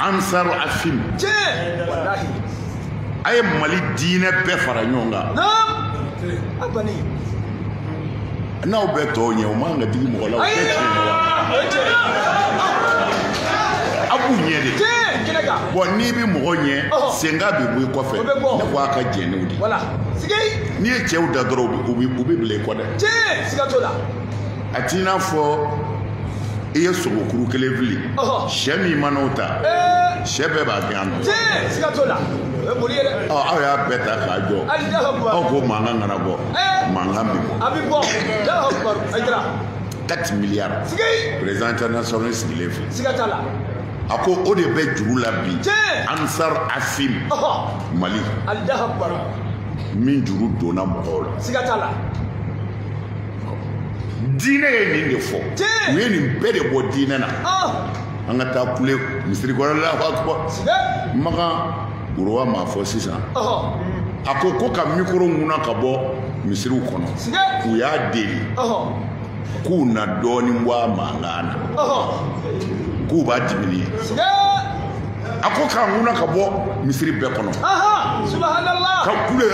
Ansar Afim. Tiɲɛ, walahi. A ye Mali diinɛ bɛɛ fara ɲɔgɔn kan. Naam. A bani. N'aw bɛ tɔw ɲɛ, o man ka digi mɔgɔ la, o tɛ tiɲɛ ye wa? O ye tiɲɛ. A b'u ɲɛ de. Tiɲɛ, kɛnɛ kan. Bon, n'i bɛ mɔgɔ ɲɛ, senka bɛ bɔ i kɔfɛ. O bɛ bɔ. Ne ko a ka jɛn n'o de ye. Voilà. Sigi. N'i ye cɛw da dɔrɔn, u bɛ bila i kɔ dɛ. Tiɲɛ, siga t'o la. A t'i n'a fɔ i ye sogokuru kelen fili. Sɛ min mana o ta, sɛ bɛɛ b'a gɛn a nɔ. Tiɲɛ, siga t'o la. O ye boli ye dɛ. Ɔ, aw y'a bɛɛ ta k'a jɔ. Allahu akbar. Aw ko mankan kana bɔ. Mankan bɛ bɔ. A bɛ bɔ. Allahu akbar. Ayidara. 4 milliards. Sigi. Président international sigilen filɛ. Siga t'a la. A ko o de bɛ juru la bi. Tiɲɛ. Ansar Afim. Mali. Allahu akbar. Min juru donna mɔgɔw la. Siga t'a la. Diinɛ ye nin de fɔ. Tiɲɛ. U ye nin bɛɛ de bɔ diinɛ na. An ka taa kule misiri kɔnɔ, Allahu akbar. Siga. Makan Gorowa m'a fɔ sisan. A ko ko ka micro ŋuna ka bɔ misiriw kɔnɔ. Siga. U y'a deli. K'u na dɔɔnin bɔ a mankan na. K'u b'a diminuer. Siga. A ko k'a ŋuna ka bɔ misiri bɛɛ kɔnɔ. Subhanallah. Ka kule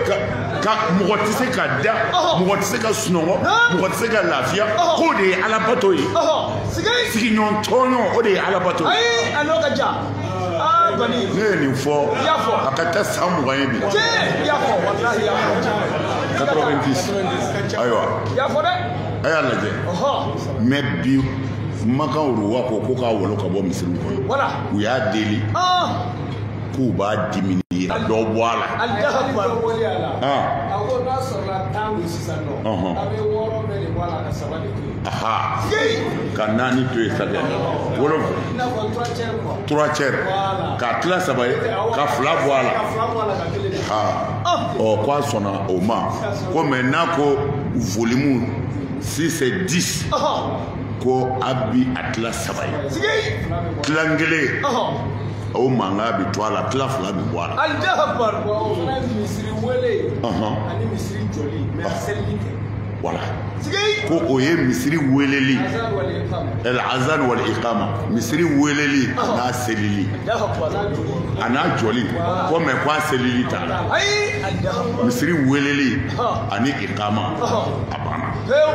ka ka mɔgɔ tɛ se ka da, mɔgɔ tɛ se ka sunɔgɔ, mɔgɔ tɛ se ka lafiya, k'o de ye alabato ye. Sigi. Sigiɲɔgɔn tɔɲɔ, o de ye alabato ye. Ayi, a n'o ka jan. Aa bani. Ne ye nin fɔ, I y'a fɔ. a ka taa san 20 ye bi. Tiɲɛ, i y'a fɔ, walahi i y'a fɔ. 90. Ayiwa. I y'a fɔ dɛ. A y'a lajɛ. Mais bi Makan Uruwa ko ko k'a wolo ka bɔ misiriw kɔnɔ. Voilà. U y'a deli. K'u b'a diminuer ka dɔ bɔ a la. Allahu akbar. A ko n'a sɔrɔla 10 don sisan nɔ, a bɛ 6 bɛɛ de bɔ a la ka 3 de to yen. Ka 4 to yen, sakɛ 7. I n'a fɔ 3 tiers quoi. 3 tiers. K'a tila 3 ye, ka 2 bɔ a la. Ka 2 bɔ a la ka 1 de. Ɔ, k'a sɔnna o ma. Ko mais n'a ko volume si c'est 10. Ko a bi a tila 3 ye. Tilan kelen. O mankan bɛ to a la, tila 2 bɛ bɔ a la. Allahu akbar. O fana ye misiri wele ani misiri jɔli, mais a selili tɛ. Voilà. Sigi. Ko o ye misiri weleli. Azan wal iqama. El azan wal iqama. Misiri weleli n'a selili. Allahu akbar. A n'a jɔli. Ko mais ko a selili t'a la. Ayi, Allahu akbar. Misiri weleli ani iqama. A banna. Pewu.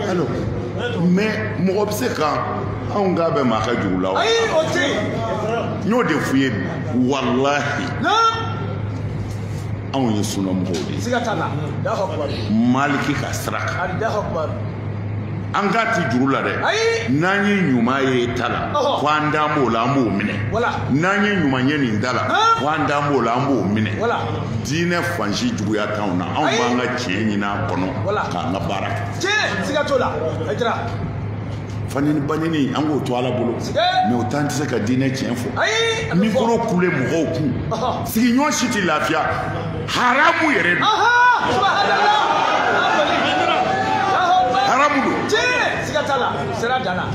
Alors, mais mɔgɔ bɛ se ka anw k'a bɛ maa ka juru la wa? Ayi, o tɛ yen. N y'o de f'i ye, walahi. Naam. Anw ye sunnamɔgɔw de ye. Siga t'a la. Allahu akbar. Maliki ka sira kan. Allahu akbar. An k'a ti juru la dɛ. Ayi. N'an ye ɲuman ye ta la, ko an d'an b'o la, an b'o minɛ. Voilà. N'an ye ɲuman ye nin da la, ko an d'an b'o la, an b'o minɛ. Voilà. Diinɛ fan si juguya t'anw na. Anw b'an ka tiɲɛ ɲini a kɔnɔ. K'an ka baara kɛ. Tiɲɛ, siga t'o la. Ayidara. Fanini banini, an k'o to Ala bolo. Mais o t'an tɛ se ka diinɛ tiɲɛ fɔ. Ayi. Micro kule mɔgɔw kun. Sigiɲɔgɔn si tɛ lafiya. Haramu yɛrɛ don. Subhanallah. Haramu don. Tiɲɛ, siga t'a la. Sira danna.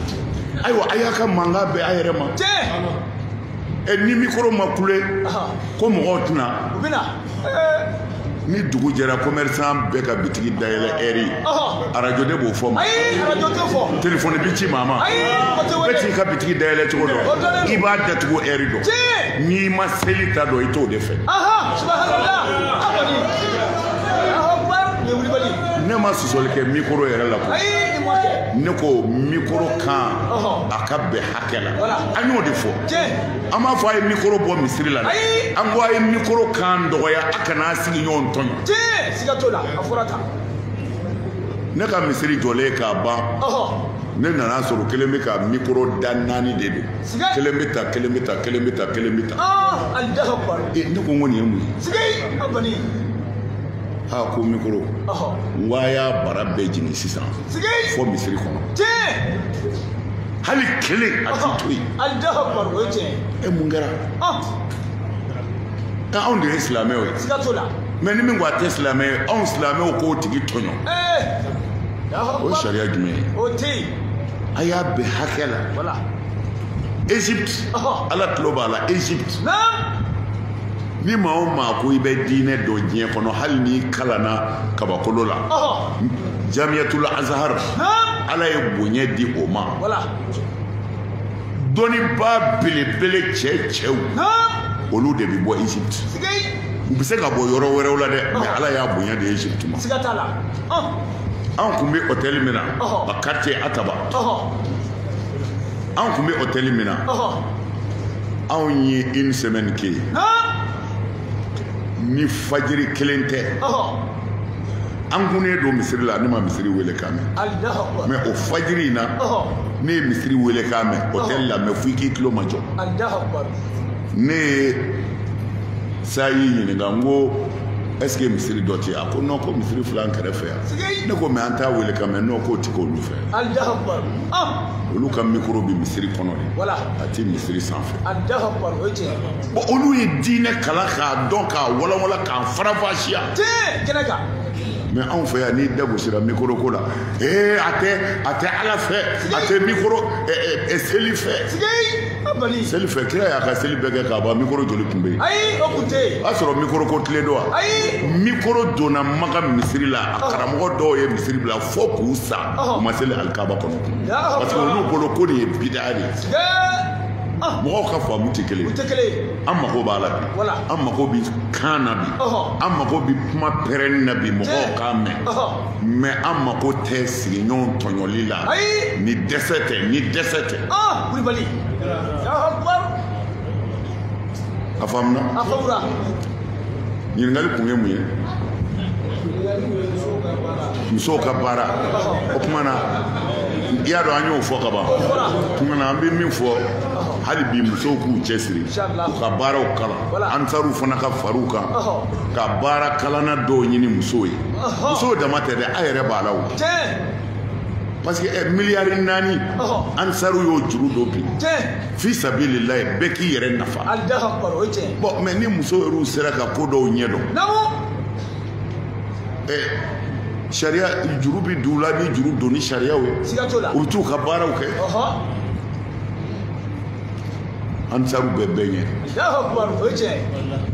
Ayiwa, a y'a ka mankan bɛn a yɛrɛ ma. Tiɲɛ. Ni micro ma kule, ko mɔgɔw tɛna. U bɛ na. Ni dugu jɛra, commerçant bɛɛ ka bitigi dayɛlɛ heure. Arajo de b'o fɔ ma. Ayi, arajo t'o fɔ. Téléphone bi ci maa ma. Ayi, mɔgɔ tɛ wele. Bɛɛ t'i ka bitigi dayɛlɛ cogo dɔn. I b'a datugu heure dɔn. Tiɲɛ. N'i ma seli ta dɔn, i t'o de fɛ. Subhanallah. A kɔni. Allahu akbar. Nin ye wulibali. Ne ma sɔsɔli kɛ micro yɛrɛ la koyi. Ayi, i m'a kɛ. Ne ko micro kan a ka bɛn hakɛ la. An y'o de fɔ. Tiɲɛ. An b'a fɔ a ye micro bɔ misiri la dɛ. Ayi. An ko a ye micro kan dɔgɔya, a kana sigi ɲɔgɔn tɔɲɔ. Tiɲɛ, siga t'o la, a fɔra tan. Ne ka misiri jɔlen k'a ban. Ne nana sɔrɔ kelen bɛ ka micro da 4 de don. Kelen bɛ ta, kelen bɛ ta, kelen bɛ ta, kelen bɛ ta. Allahu akbar. Ne ko n ko nin ye mun ye? Sigi, a bani. Aa, ko micro. N ko a y'a bara bɛɛ jigin sisan. Sigi. Fɔ misiri kɔnɔ. Tiɲɛ. Hali kelen a ti to yen. Allahu akbar, o ye tiɲɛ ye. Mun kɛra? Anw de ye silamɛw ye. Siga t'o la. Mais ni min ko a tɛ silamɛ ye, anw silamɛw k'o tigi tɔɲɔ. O ye sariya jumɛn ye? O tɛ yen. A y'a bɛn hakɛ la. Voilà. Égypte. Ala tulo b'a la, Égypte. Naam. Ni maa o maa ko i bɛ diinɛ dɔn diɲɛ kɔnɔ, hali n'i kalanna kabakolo la. Jamiyatul Azhar. Naam. Ala ye bonya di o ma. Voilà. Dɔnnibaa belebele cɛw olu de bɛ bɔ Égypte. U bɛ se ka bɔ yɔrɔ wɛrɛw la dɛ, mais Ala y'a bonya de Égypte ma. Siga t'a la. Anw tun bɛ hôtel min na, a quartier Ataba. Anw tun bɛ hôtel min na, anw ye une semaine kɛ yen. Ni fajiri kelen tɛ. An kunnen don misiri la, ne ma misiri wele k'a mɛn. Mais o fajiri in na, ne ye misiri wele k'a mɛn hôtel la, mais fo i k'i tulo majɔ. Ne ye sayi ɲininka, n ko est-ce que misiri dɔ tɛ yen? A ko non, ko misiri filɛ an kɛrɛfɛ yan. Ne ko mais an t'a wele k'a mɛn. Non, k'o ti k'olu fɛ. Olu ka micro bɛ misiri kɔnɔ de, a ti misiri sanfɛ. Bon, olu ye diinɛ kalan k'a dɔn, k'a walawala, k'a faranfasiya. Mais anw fɛ yan, n'i da gosira micro ko la, ee a tɛ Ala fɛ, a tɛ micro seli fɛ. Seli fɛ, kira y'a ka seli bɛɛ kɛ k'a ban, micro joli tun bɛ yen? Ayi, o tun tɛ yen. O y'a sɔrɔ micro ko tile don wa? Ayi. Micro donna Maka misiri la, a karamɔgɔ dɔw ye misiri bila fo k'u sa, u ma seli alikaba kɔnɔ. Parce que olu bolo ko nin ye bidaa de ye. Mɔgɔw ka faamu tɛ kelen ye. An mako b'a la bi. An mako bɛ kan na bi. An mako bɛ kuma pɛrɛnni na bi, mɔgɔw k'a mɛn. Mais an mako tɛ sigiɲɔgɔn tɔɲɔli la. Ni dɛsɛ tɛ, ni dɛsɛ tɛ. Kulibali. A faamuna? A faamuna. Ɲininkali kun ye mun ye? Musow ka baara. O tuma na, i y'a dɔn an y'o fɔ ka ban. O tuma na, an bɛ min fɔ hali bi, musow k'u cɛsiri, u ka baaraw kalan, ansaruw fana ka far'u kan, ka baara kalanna dɔw ɲini musow ye. Musow dama tɛ dɛ, a yɛrɛ b'a la o. Parce que miliyari 4 ansaruw y'o juru don bi. Fi sabililayi, bɛɛ k'i yɛrɛ nafa. Bon, mais ni musow yɛrɛw sera ka ko dɔw ɲɛdɔn, sariya juru bɛ don u la, ni juru don ni sariyaw ye, u bɛ t'u ka baaraw kɛ. Ansaru bɛɛ ɲɛ.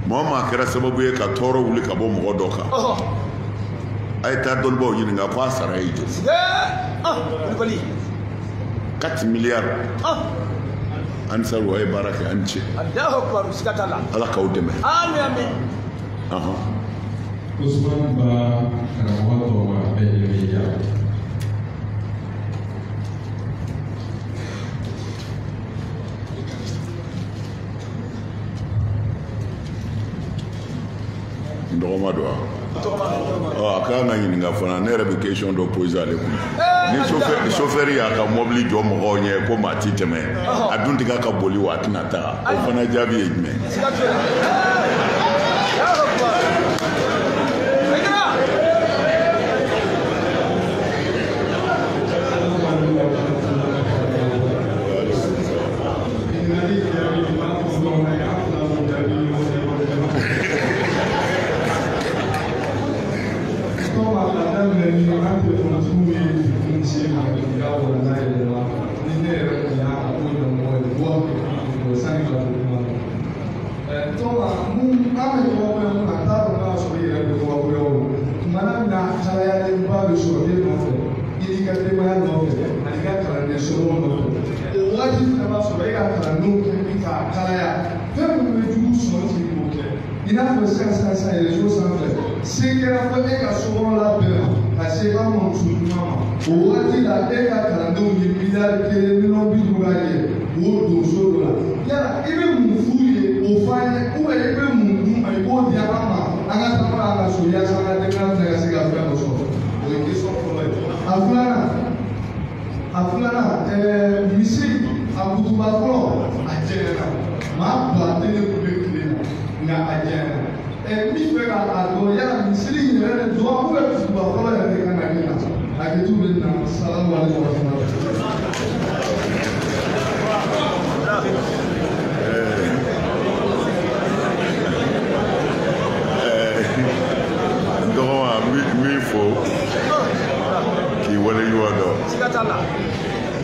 Mɔgɔ maa kɛra sababu ye ka tɔɔrɔ wuli ka bɔ mɔgɔ dɔ kan, a ye taa dɔnnibaw ɲininka ko a sara ye joli? 4 milliards. Ansaru, a ye baara kɛ, an ce. Ala k'aw dɛmɛ. Ousmane Ba, karamɔgɔ tɔgɔ bɛɛ de bɛ yan. N dɔgɔma don wa? A ka kan ka ɲininka fana, ne yɛrɛ bɛ question dɔ poser ale kun. Ni chauffeur y'a ka mobili jɔ mɔgɔw ɲɛ ko maa ti tɛmɛ, a dun tɛ k'a ka boli wa a tɛna taa, o fana jaabi ye jumɛn?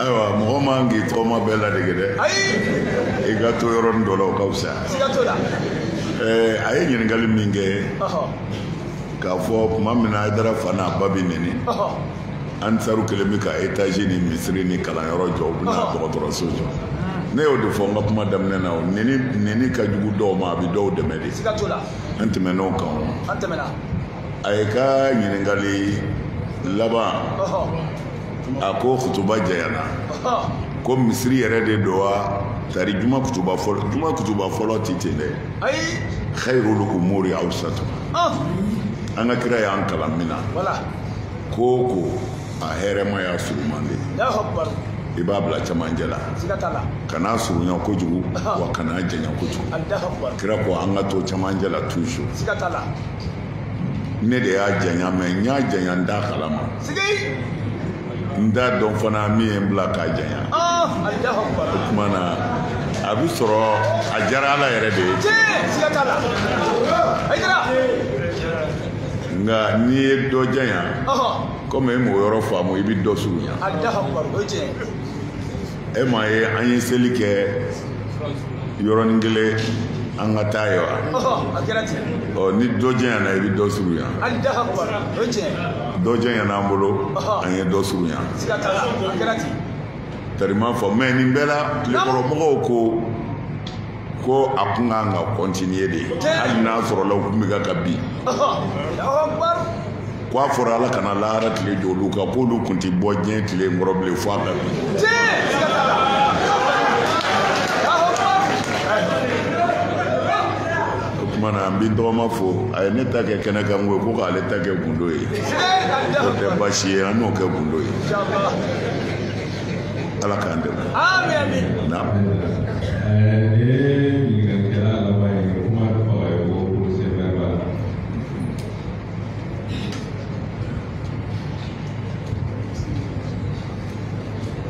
Ayiwa, mɔgɔ man k'i tɔgɔma bɛɛ ladege dɛ. I ka to yɔrɔnin dɔ la, o ka fisa. A ye ɲininkali min kɛ, k'a fɔ tuma min na Hayidara fa n'a ba bɛ nɛni, Ansaru kelen bɛ ka étage ni misiri ni kalanyɔrɔ jɔ, u bɛna dɔgɔtɔrɔso jɔ. Ne y'o de fɔ n ka kuma daminɛ na, o neni ka jugu dɔw ma, a bɛ dɔw dɛmɛ de. Siga t'o la. An tɛmɛn'o kan o. An tɛmɛna. A ye ka ɲininkali laban. A ko kutuba janyana. Ko misiri yɛrɛ de don wa? Tari juma kutuba fɔlɔ, juma kutuba fɔlɔ ti ten dɛ. Ayi. Khayrul umuri awsatu. An ka kira y'an kalan min na. Voilà. Ko o ko a hɛrɛma y'a suruman de. Allahu akbar. I b'a bila cɛmancɛ la. Siga t'a la. Kana surunya kojugu, wa kana janya kojugu. Allahu akbar. Kira ko an ka to cɛmancɛ la toujours. Siga t'a la. Ne de y'a janya, mais n y'a janya n t'a kalama. Sigi. N t'a dɔn fana min ye n bila k'a janya. Allahu akbar. O tuma na a bɛ sɔrɔ a diyara Ala yɛrɛ de ye. Tiɲɛ, siga t'a la. Hayidara. Nka n'i ye dɔ janya, komi e m'o yɔrɔ faamu, i bɛ dɔ surunya. Allahu akbar, o ye tiɲɛ. E m'a ye an ye seli kɛ yɔrɔnin kelen an ka taa ye wa? A kɛra ten. Ɔ, ni dɔ janyana i bɛ dɔ surunya. Allahu akbar, o ye tiɲɛ. Dɔ janyana an bolo, an ye dɔ surunya. Siga t'a la, a kɛra ten. Tari m'a fɔ, mais nin bɛɛ la tilekɔrɔmɔgɔw ko ko a kun kan ka continuer de, hali n'a sɔrɔla u kun bɛ ka bin. Ko a fɔra Ala kana lahara tile jɔ olu kan, k'olu kun ti bɔ diɲɛ tile in kɔrɔ bilen fo a ka bin. O tuma na n bɛ n tɔgɔma fo, a ye ne ta kɛ kɛnɛ kan ko ye, ko k'ale ta kɛ gundo ye. O tɛ baasi ye, an n'o kɛ gundo ye. Ala k'an dɛmɛ. Amin amin. Naam. Nin ye ɲininkalikɛla laban ye, kuma bɛ ye ko procès verbal.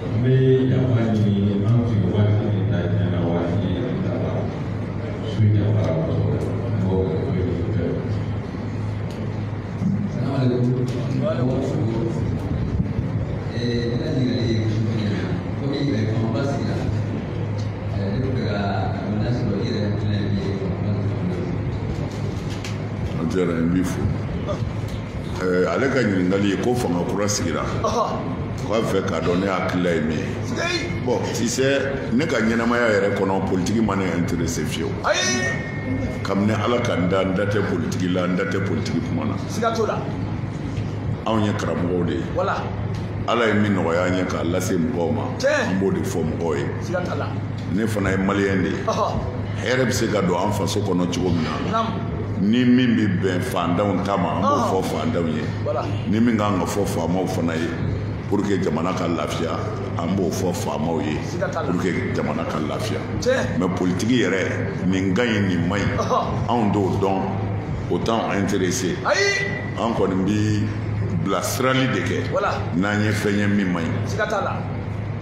An bɛ yafa ɲini, an tun ye waati min ta tiɲɛ na, waati dafa su yafara kosɛbɛ, an b'o kɛ o ye nin fɛ. Salamu alaikum. Wa alaikum salam. Ne ka ɲininkali ye jumɛn ye? Komi fangaba sigira, ne bɛ fɛ ka n'a sɔrɔ i yɛrɛ hakilina ye min ye fangaba nin. A diyara n ye, n b'i fo. Ale ka ɲininkali ye ko fanga kura sigira. K'a fɛ k'a dɔn ne hakilila ye min ye. Bon, tu sais, ne ka ɲɛnamaya yɛrɛ kɔnɔ, politiki ma ne intéressé fiyewu. Kabini Ala ka n da, n da tɛ politiki la, n da tɛ politiki kuma na. Siga t'o la. Anw ye karamɔgɔw de ye. Voilà. Ala ye min nɔgɔya an ye k'a lase mɔgɔw ma, an b'o de fɔ mɔgɔw ye. Siga t'a la. Ne fana ye maliyɛn de ye. Hɛrɛ bɛ se ka don an faso kɔnɔ cogo min na, ni min bɛ bɛn fantanw ta ma, an b'o fɔ fantanw ye. Ni min kan ka fɔ faamaw fana ye pour que jamana ka lafiya, an b'o fɔ faamaw ye pour que jamana ka lafiya. Mais politiki yɛrɛ, nin ka ɲi nin man ɲi, anw t'o dɔn, o t'anw intéressé. An kɔni bi bilasirali de kɛ n'an ye fɛn ye min man ɲi.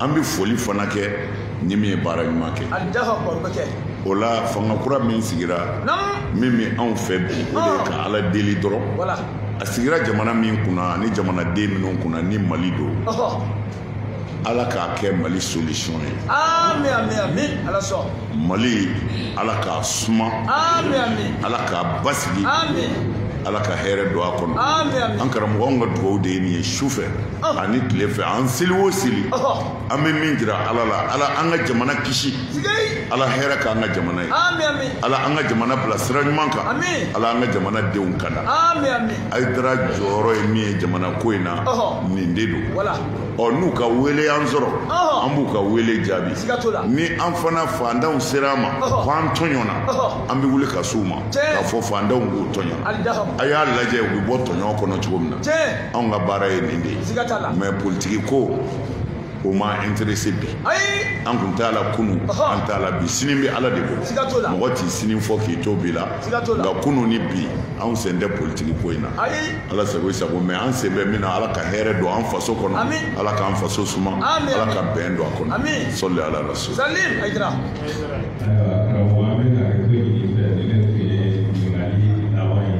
An bɛ foli fana kɛ ni min ye baara ɲuman kɛ. O la fanga kura min sigira, min bɛ anw fɛ bi, o de ye ka Ala deli dɔrɔn. A sigira jamana min kunna ani jamanaden minnu kunna ni Mali don, Ala k'a kɛ Mali solution ye. Amin amin amin. Ala sɔn. Mali, Ala k'a suma. Amin amin. Ala k'a basigi. Amin. Ala ka hɛrɛ don a kɔnɔ. Amin. An karamɔgɔ, anw ka dugawu de ye nin ye su fɛ ani tile fɛ, an seli o seli, an bɛ min jira Ala la, Ala an ka jamana kisi, Ala hɛrɛ k'an ka jamana ye, Ala an ka jamana bila sira ɲuman kan, Ala an ka jamana denw kana. Hayidara jɔyɔrɔ ye min ye jamana ko in na, nin de don. Ɔ, n'u ka wele y'an sɔrɔ, an b'u ka wele jaabi. Ni an fana fantanw sera an ma ko an tɔɲɔna, an bɛ wuli ka s'u ma k'a fɔ fantanw k'u tɔɲɔ. A y'a lajɛ u bɛ bɔ tɔɲɔ kɔnɔ cogo min na. Anw ka baara ye nin de ye. Mais politiki ko o ma intéressé bi. An kun t'a la kunun, an t'a la bi, sini bɛ Ala de bolo. Mɔgɔ t'i sini fɔ k'i to bi la, nka kunun ni bi anw sen tɛ politiki ko in na. Ala sago i sago, mais an sen bɛ min na, Ala ka hɛrɛ don an faso kɔnɔ, Ala k'an faso suma, Ala ka bɛn don a kɔnɔ. Sɔli ala rasul. Salim Hayidara. Ayiwa karamɔgɔ, an bɛ hakɛto ɲini i fɛ, ni ne tun ye ɲininkali laban ye.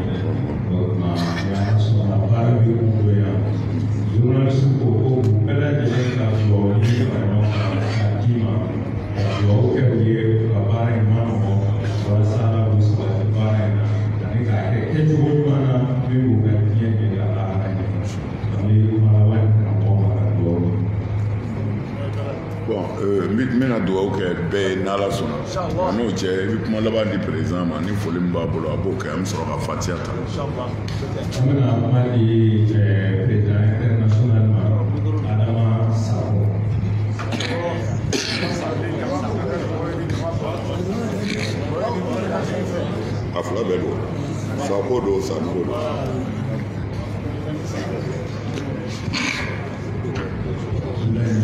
O tuma ni Ala sɔnna, baara bɛ kun don yan. Journaliste ko ko u bɛɛ lajɛlen ka dugawu ɲini fara ɲɔgɔn kan k'a d'i ma, ka dugawu kɛ u ye u ka baara in ma nɔgɔn, walasa Ala k'u sabati baara in na ani k'a kɛ kɛcogo ɲuman na min b'u ka diɲɛ ɲɛ ka lahara ɲɛ. An bɛ kuma laban di karamɔgɔ ma ka dugawu ɲini. Bon, N bɛna dugawu kɛ bɛɛ ye n'Ala sɔnna. N'o cɛ i bɛ kuma laban di président ma, ni foli min b'a bolo a b'o kɛ, an bɛ sɔrɔ ka fatiya ta. An bɛna kuma di président international ma, Adama Sakɔ. A fila bɛɛ don, Sakɔ don, Sanogo don.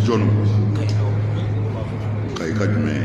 Jɔn kayi ka jumɛn ye?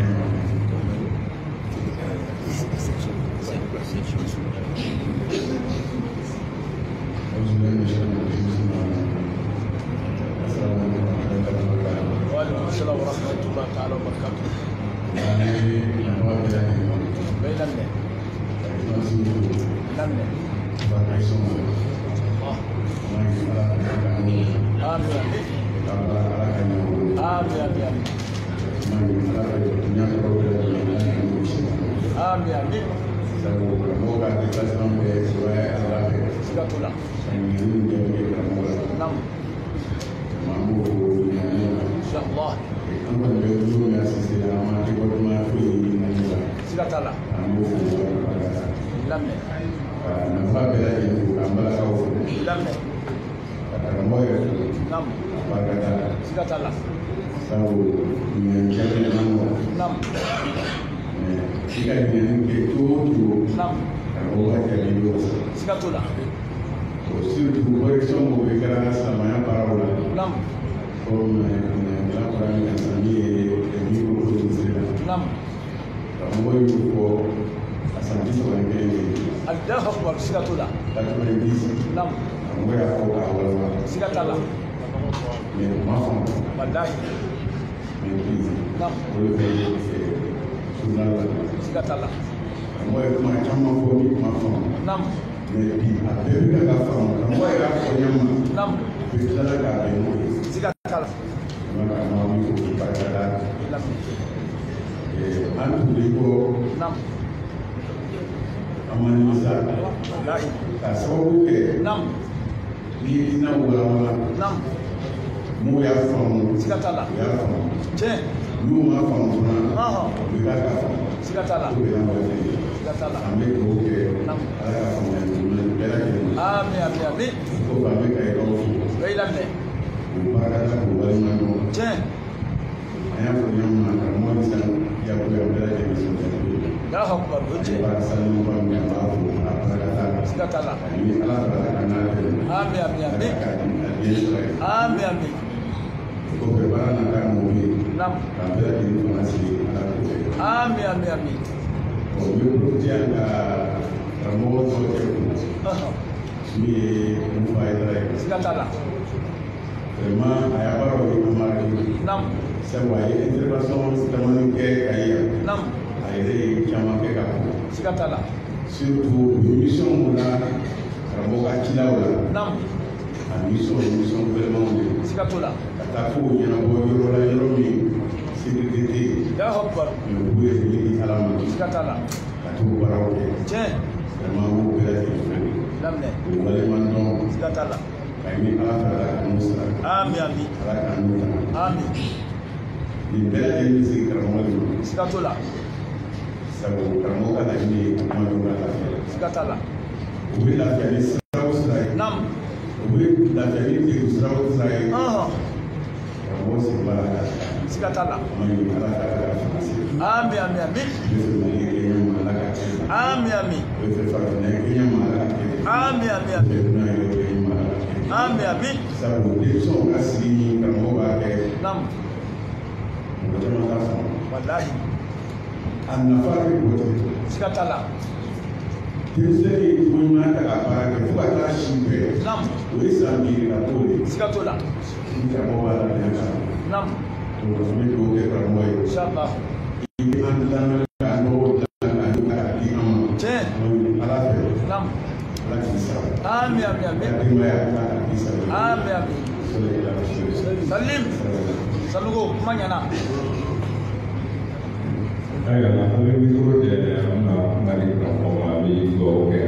Ayiwa, an bɛ mikoro dayɛlɛ, an bɛna kuma di karamɔgɔ ma, a bɛ dugawu kɛ.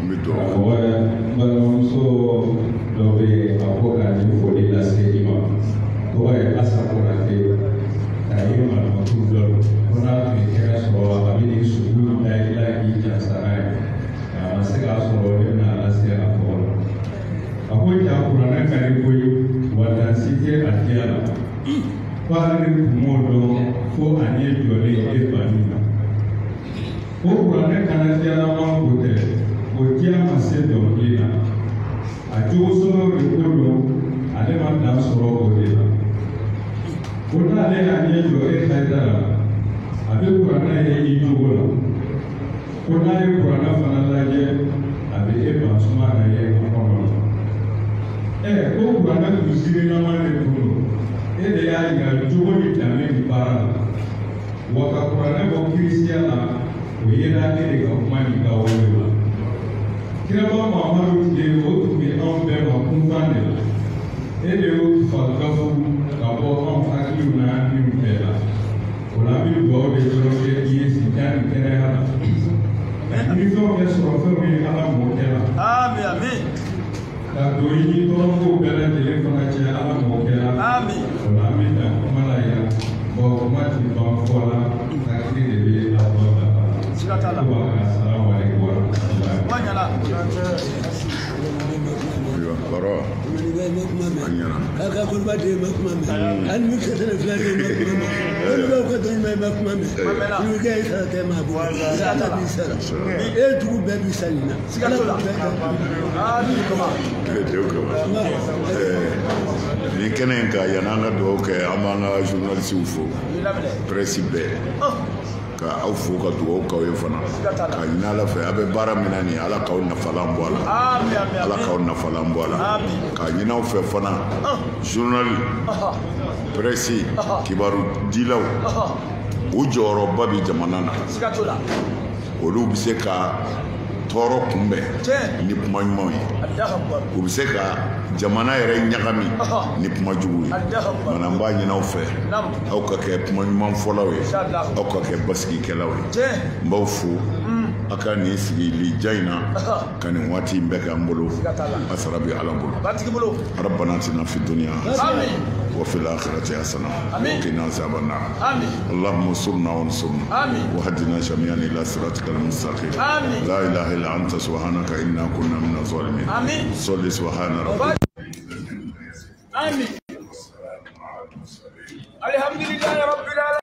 N bɛ dugawu kɛ. Karamɔgɔ, n balimamuso dɔ bɛ yen, a ko ka nin foli lase i ma. Tɔgɔ ye Asa Konate, ka diya la. Ko ale de tun m'o dɔn fo a ɲɛ jɔlen e banni na. Ko kuranɛ kana diyalama ko tɛ, o diya ma se dɔnkili la. A cogo sɔrɔ de ko don, ale ma dan sɔrɔ o de la. Ko n'ale y'a ɲɛ jɔ e Hayidara la, a bɛ kuranɛ ye i cogo la. Ko n'a ye kuranɛ fana lajɛ, a bɛ e Bansuma na ye a kɔnɔ la. Ko kuranɛ tun sirilama de tun don, e de y'a yira jogo ni danbe ni baara la. Wa ka kuranɛ bɔ kirisiya la, o yera e de ka kuma ni ka wale la. Kiraba Muhamadu tile o tun bɛ anw bɛɛ ma kunfan de la. E de y'o fagafu ka bɔ anw hakiliw n'an niw bɛɛ la. O la an bɛ dugawu de dɔrɔn kɛ i ye sijan ni kɛnɛya la. Ni fɛnw kɛ sɔrɔ fɛnw ye Ala mɔkɛ la. Amin amin. Ka don i ni tɔɔrɔkow bɛɛ lajɛlen fana cɛ Ala mɔkɛ la. Amin. O la an bɛ dan kuma la yan. Bɔn kuma ti ban fɔ la, hakili de bɛ a tɔ dafa. Siga t'a la. Ko wa salamu aleykum wa rahmatulahi. Kuma ɲɛna. Ayiwa kɔrɔ a ɲɛna. K'a koloba den ma kuma mɛn, hali ni kɛtɛ fila den ma kuma mɛn, kolobaw ka dɔn ɲuman ma kuma mɛn, n'i e sara tɛ maa bolo, Ala b'i sara, e dugu bɛɛ b'i sa nin na, Siga t'o la. Amin kama. Tile denw kama. Nin kɛnɛ in kan, yan'an ka dugawu kɛ, an b'an ka journalisiw fo, I laminɛ. Presse bɛɛ, ka aw fo ka dugawu k'aw ye fana, ka ɲini Ala fɛ a bɛ baara min na nin ye, Ala k'aw nafalan bɔ a la. Amin amin Ala k'aw amin. nafalan bɔ a la. Amin. K'a ɲini aw fɛ fana, journal, presse, kibaru dilaw, u jɔyɔrɔba bɛ jamana na. Siga t'o la. Olu bɛ se ka tɔɔrɔ kunbɛn Tiɲɛ. ni kuma ɲumanw ye. Allahu akbar. U bɛ se ka jamana yɛrɛ ɲagami ni kuma jugu ye. Allahu akbar. Mana n b'a ɲini aw fɛ, Naam. aw ka kɛ kuma ɲuman fɔlaw ye, Inshallah. aw ka kɛ basigikɛlaw ye. Tiɲɛ. N b'aw fo a ka nin sigili ja in na, ka nin waati in bɛɛ kɛ an bolo. Siga t'a la. A sara bɛ Ala bolo. Batigi bolo. ربنا اتنا في الدنيا حسنه Amin. وفي الاخره حسنه آمين. وقنا عذاب النار. Amin. اللهم انصرنا وانصرنا آمين. وهدنا جميعا الى صراطك المستقيم. آمين. لا اله الا انت سبحانك انا كنا من الظالمين. Amin. صل سبحان ربك. Amin. Alhamdulillahi rabbil